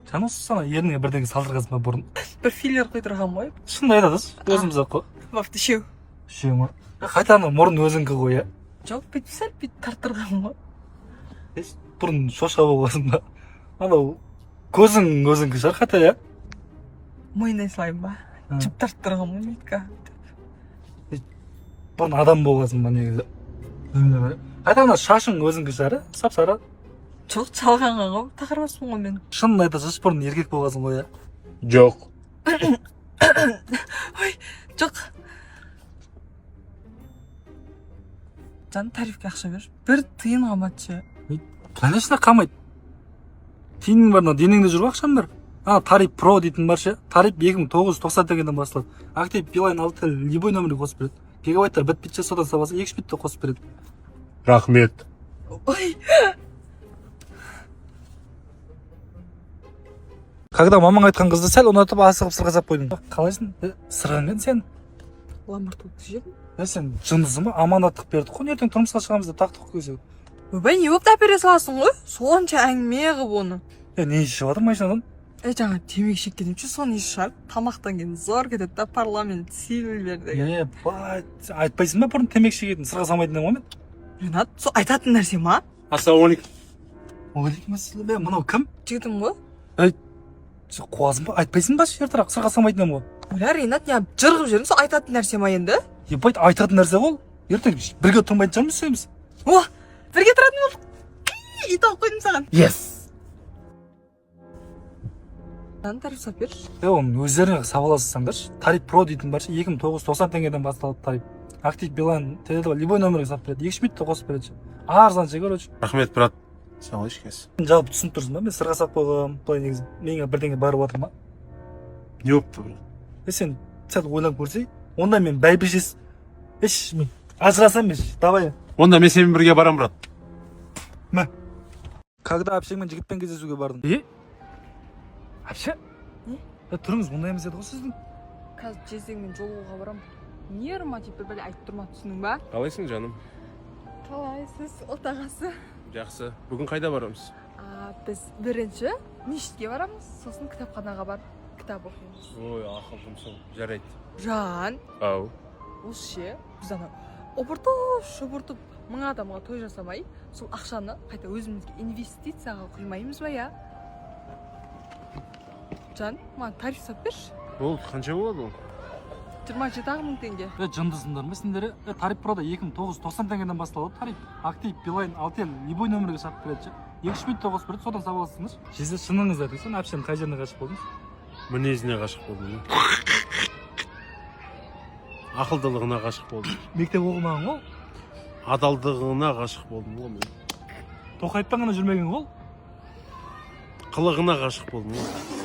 Жан, осы сана ерніңе бірдеңе салдырғансың ба бұрын? Бір филлер құйдырған ғой. Шынын айтады, өзіміз ақ қой. Бапты, үшеу. Үшеу ма? Қайта ана мұрын өзіңкі ғой, иә? Жоқ, бүйтіп сәл бүйтіп тарттырған ғой. Бұрын шошқа болғансың ба? Анау көзің өзіңкі шығар қайта, иә? Мойнай салайын ба? Жіп тарттырған ғой нитка. Бұрын адам болғансың ба негізі? Қайта ана шашың өзіңкі шығар, иә, сап сары? Жоқ, жалғанған ғой, тақырбаспын ғой мен. Шынын айта салшы, бұрын еркек болғансың ғой, иә? Жоқ. Жоқ. Жан, тарифке ақша берші, бір тиын қалмады ше. Конечно, қалмайды. Тиынның бар, мына денеңде жүр ғой ақшаң бар. Ана тариф про дейтін бар ше, тариф 2990 теңгеден басталады. Актив, Билайн, Алтел, любой нөмірге қосып береді. Гигабайттар бітпейді ше, содан саласың, 2-3 битті қосып береді. Рахмет. Ой. Когда мамаң айтқан қызды сәл ұнатып, асығып сырға салып қойдың. Қалайсың? Сырғанған сен? Ламборджини жедім. Е, сен жындысың ба? Аманаттық бердік қой, ертең тұрмысқа шығамыз деп тақтық қой. Ойбай, не болып әпере саласың ғой сонша әңгіме қылып оны? Е, не ішіп жатыр машинадан? Е, жаңа темекі шеккен ше, соның иісі шығар. Тамақтан кейін зор кетеді да, парламент сильвер деген. Е, бай, айтпайсың ба бұрын темекі шегетін, сырға салмайтын едім ғой мен. Ринат, сол айтатын нәрсе ма? Ассалаумағалейкум. Уағалейкум ассалам. Е, мынау кім? Жігітім ғой. Сен қуасың ба? Айтпайсың ба ертерек, сырға салмайтын едім ғой. Бля, Ринат, неғып жыр қылып жібердің? Сол айтатын нәрсе ма енді? Ебать, айтатын нәрсе ғой. Ертең бірге тұрмайтын шығармыз үшеуміз. О, бірге тұратын болдық. Ит алып қойдым саған. Yes. Мынаны тариф салып берші. Е, оның өздеріне сабалассаңдаршы. Тариф про дейтін бар ше, 2990 теңгеден басталады тариф. Актив, Билайн, Теле2, любой нөмірге салып береді. 2-3 минутта қосып береді ше. Арзан ше, короче. Рахмет, брат. Сен қалай ішкенсің? Жалпы түсініп тұрсың ба, мен сырға салып қойғанмын, былай негізі миыңа бірдеңе барып жатыр ма? Не болыпты, брат? Е, сен сәл ойланып көрсей, онда мен бәйбішесі еш, мен ажырасамын еш, давай. Онда мен сенімен бірге барамын, брат. Когда әпшеңмен жігітпен кездесуге бардың? Е, әпше. Не? Е, түріңіз ондай емес еді ғой сіздің. Қазір жездеңмен жолығуға барамын. Нервыма тиіп, бір бәле айтып тұрма, түсіндің ба? Қалайсың, жаным? Қалайсыз, отағасы? Жақсы. Бүгін қайда барамыз? А, біз бірінші мешітке барамыз, сосын кітапханаға барып кітап оқимыз. Ой, ақылдымсың. Жарайды. Жан. Ау. Осы ше, біз ана опыртып шұбыртып 1000 адамға той жасамай, сол ақшаны қайта өзімізге инвестицияға құймаймыз ба, иә? Жан, маған тариф салып берші. Болды, қанша болады ол? 27 ақ мың теңге. Е, жындысыңдар ма сендер? Е, тариф прода 2990 теңгеден басталады тариф. Актив, Билайн, Алтел, любой нөмірге шақырып береді ше. 2-3 минутта қосып береді, содан сабаласыңдаршы. Жезде, шыныңызды айтыңыз, сен әпшенің қай жеріне ғашық болдыңыз? Мінезіне ғашық болдым. Ақылдылығына ғашық болдым. Мектеп оқымаған ғой. Адалдығына ғашық болдым ғой мен. Тоқаевпен ғана жүрмеген ғой. Қылығына ғашық болдым ғой.